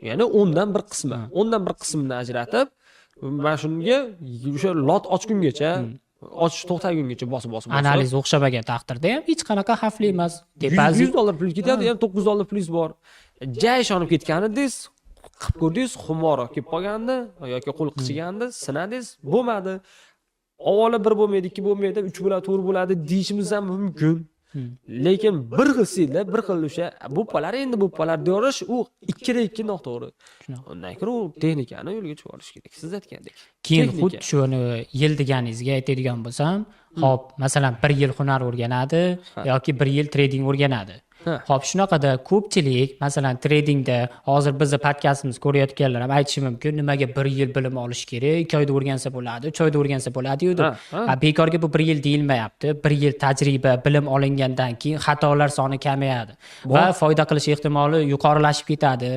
Ya'ni o'ndan bir qismi, o'ndan bir qismini ajratib, mana shunga o'sha lot ochgungacha, ochish to'xtagungacha bosib, bosib, bosib. Analiz o'xshamagan taqdirda ham hech qanaqa xavfli emas. 100 dollar plyus ketyapti, yana 9 dollar plyus bor. Ja ishonib ketganidingiz, qilib ko'rdingiz, xumorroq kelib qolgandi yoki qo'l qichigandi, sinadingiz, bo'lmadi. Avvalo bir bo'lmaydi, ikki bo'lmaydi, uch bo'ladi, to'rt bo'ladi deyishimiz ham mumkin. Lekin bir xil stilda, bir xil o'sha "bu polar, endi bu polar" deyverish, u ikkida ikki noto'g'ri. Shunaqa. Undan ko'ra u texnikani yo'lga chiqib olish kerak, siz aytgandek. Keyin Texnika. xuddi shuni yil deganingizga aytadigan bo'lsam, hop, masalan, bir yil hunar o'rganadi yoki bir yil trading o'rganadi. Hop, shunaqada ko'pchilik, masalan, tradingda hozir bizni podkastimizni ko'rayotganlar ham aytishi mumkin, nimaga bir yil bilim olish kerak, 2 oyda o'rgansa bo'ladi, 3 oyda o'rgansa bo'ladiyu deb. Ha, ha. A, bekorga bu bir yil deyilmayapti. Bir yil tajriba, bilim olingandan keyin xatolar soni kamayadi va foyda qilish ehtimoli yuqorilashib ketadi.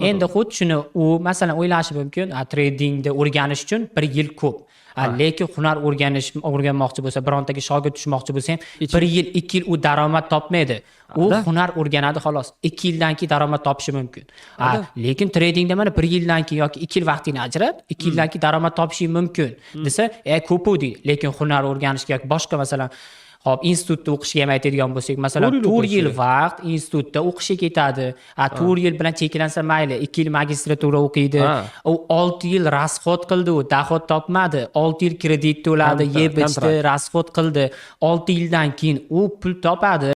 Endi xuddi shuni u, masalan, o'ylashi mumkin, a, tradingni o'rganish uchun bir yil ko'p. A, lekin hunar o'rganmoqchi bo'lsa, birontaga shogird tushmoqchi bo'lsa ham, bir yil, 2 yil u daromad topmaydi. U hunar o'rganadi, xolos. 2 yildan keyin daromad topishi mumkin. A, lekin tradingda mana bir yildan keyin yoki 2 yil vaqtingni ajrat, 2 yildan keyin daromad topishing mumkin desa, e, ko'p u deydi. Lekin hunar o'rganishga yoki boshqa, masalan, hop, institutda o'qishga ham aytadigan bo'lsak, masalan, 4 yil 4 o'qish yil kerak. vaqt institutda o'qishga ketadi. A, 4 yil bilan cheklansa mayli, 2 yil magistratura o'qiydi. U 6 yil расход qildi, u доход topmadi. 6 yil kredit to'ladi, yeb ichdi, Kontrakt. расход qildi. 6 yildan keyin u pul topadi.